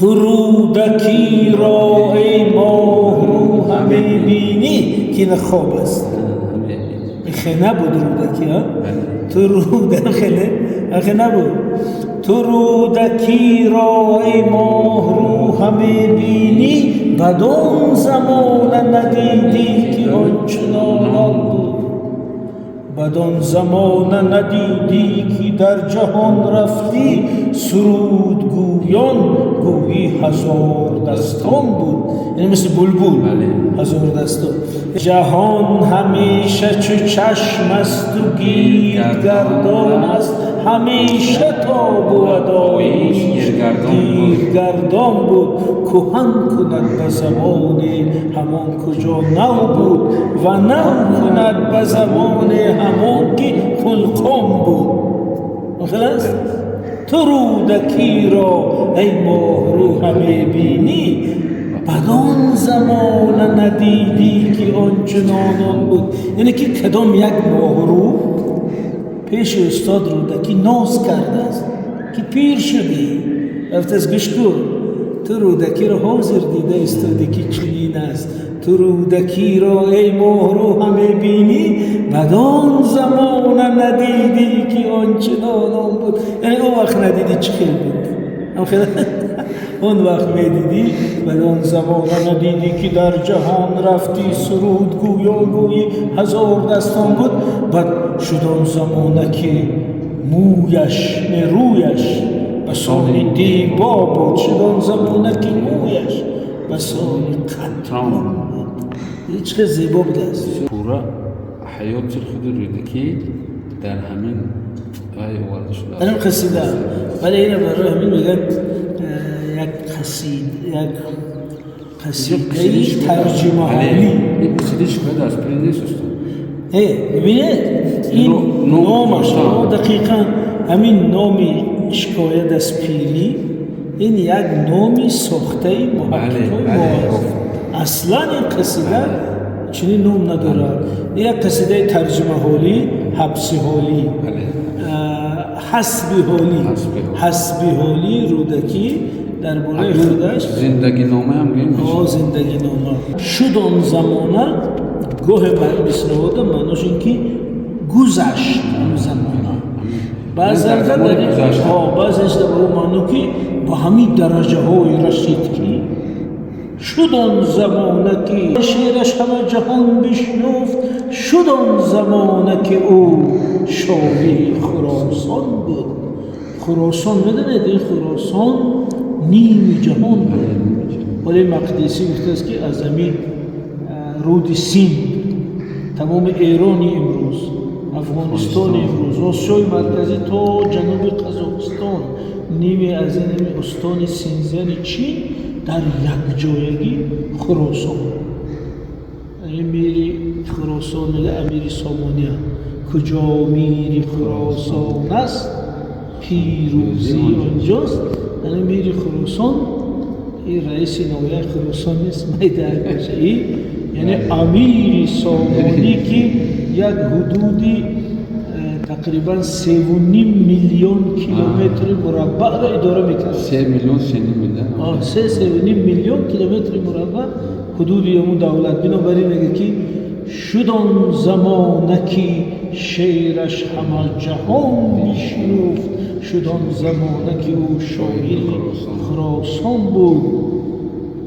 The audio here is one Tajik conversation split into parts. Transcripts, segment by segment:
Ту Рӯдакиро, эй моҳрӯ, ҳаме бинӣ, ки ин хоб аст. Хе набуд Рӯдакӣ, а? Ту Рӯда хе набуд. Ту Рӯдакиро, эй моҳрӯ, ҳаме бинӣ, бадон замона надидӣ, ки ончунонон буд. Бадон замона надидӣ, ки дар ҷаҳон рафтӣ, сурудгӯён гӯйӣ ҳазор дастон буд. Яъне мисли булбул ҳазор дастон. Ҷаҳон ҳамеша чу чашм асту гирд гардон аст, ҳамеша то бувад оиш гирдгардон буд. Кӯҳан кунад ба замоне ҳамон, куҷо нав буд, ва нав кунад ба замоне ҳамон, ки хулқон буд. Хел аст. Ту Рӯдакиро, эй моҳрӯ, ҳаме бинӣ, бадон замона надидӣ, ки ончунонон буд. Яъне ки кадом як моҳрӯ пеши устод Рӯдакӣ ноз кардааст, ки пир шудӣ. Рафтааст: «Гӯш кун, ту Рӯдакиро ҳозир дида истоди, ки чунин аст. Ту Рӯдакиро, эй моҳрӯ, ҳаме бинӣ, бадон замона надидӣ, ки ончунонон буд». Яъне он вақт надидӣ, чӣ хел буд. Он вақт медидӣ. Бадон замона надидӣ, ки дар ҷаҳон рафтӣ, суруд гӯён гӯйӣ ҳазор дастон буд. Бад шуд он замона, ки мӯяш не, рӯяш ба сони дибо буд, шуд он замона, ки мӯяш ба сони қатрон буд. Чӣ хел зебо будааст. Пурра ҳаёти худи Рӯдакӣ дар ҳамин вай оварда шудааст. Ҳамин қасида. Вале ина барои ҳамин мегӯяд, як қасид, як қасидаи тарҷимаҳолӣ. Ин қасидаи шикоят аз пири нест, устод. Бибинед, ин номаш дақиқан ҳамин номи шикоят аз пирӣ, ин як номи сохтаи муҳаққиқони мо аст. Аслан ин қасида чунин ном надорад. Ин як қасидаи тарҷимаҳолӣ, ҳабси ҳолӣ, ҳасби ҳолӣ, ҳасби ҳолии Рӯдакӣ дар бораи худаш. Зиндагинома ҳам гӯем. Зиндагинома. Шуд он замона, гоҳе бисновода маънош ин ки гузашт он замона. Баъзеш ба ӯ маъно, ки ба ҳамин дараҷаҳое расид, ки шуд он замона, ки шеъраш ҳама ҷаҳон бишнуфт, шуд он замона, ки ӯ шоири Хуросон буд. Хуросон, медонед, ин Хуросон ними ҷаҳон буд. Вале Мақдисӣ гуфтааст, ки аз ҳамин руди Синд тамоми Эрони имрӯз, Афғонистони имрӯз, Осиёи Марказӣ то ҷануби Қазоқистон, ниме аз ин устони Синзяни Чин дар якҷоягӣ Хуросон. Мири Хуросон мега амири Сомония: куҷо мири Хуросон аст, пирӯзӣ онҷост. Яъне мири Хуросон ин раиси ноҳияи Хуросон нест, майда баша. И яъне амири Сомонӣ, ки як ҳудуди тақрибан 3,5 миллион километри мураббаъро идора мекард. 3 миллион, сеним миллион. 3,5 миллион километри мураббаъ ҳудуди ҳамун давлат. Бинобар ин мегӯяд, ки шуд он замона, ки шеъраш ҳама ҷаҳон бишнуфт, шуд он замона, ки ӯ шоири Хуросон буд.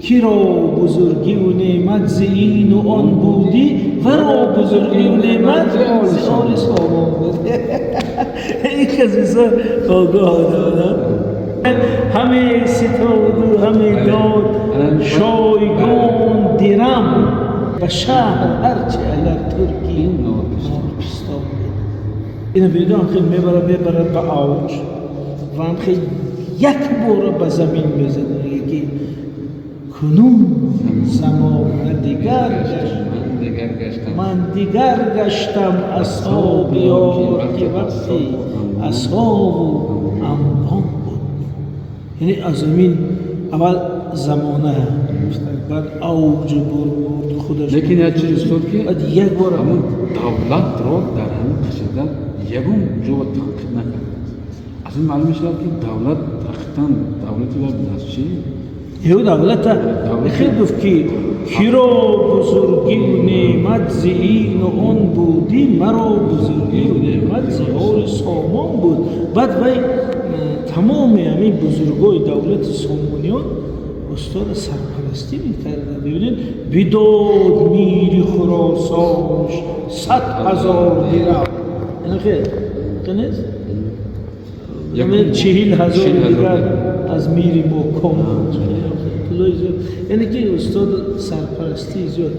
Киро бузургиву неъмат зи ину он будӣ, варо бузургиву неъмат зи оли Сомон буд. Ин кас бисёр огоҳ одам. Ҳаме ситоду ҳаме дод шойгон дирам ба шаҳр, ҳарчи агар турки норпистон буд. Ина бинед, ҳам хел мебарад, мебарад ба авҷ ва ҳам хел як бора ба замин мезанад. Мега, ки кунун замона дигар гашт, ман дигар гаштам асоби ёр, ки вақти асову анбон буд. Яъне аз замин аввал замона, баъд авҷ бурд худаш. Лекин як чиз, устод, ки баъд як бор ҳамун давлатро дар ҳамин қасида ягон ҷо танқид накардааст. Аз ин маълум мешавад, ки давлат ҳақиқатан давлати вай будааст, чӣ? Ё давлата хел гуфт, ки киро бузургиву неъмат зи ину он будӣ, маро бузургиву неъмат зи оли Сомон буд. Баъд вай тамоми ҳамин бузургои давлати Сомониён устода сарпарастӣ мекарда. Бибинед, бидод мири Хуросонш 100 000 дирам, нест, 40 000 дигар аз мири мо ком буд, пулои зиёд, яъне ки устод сарпарастии зиёд.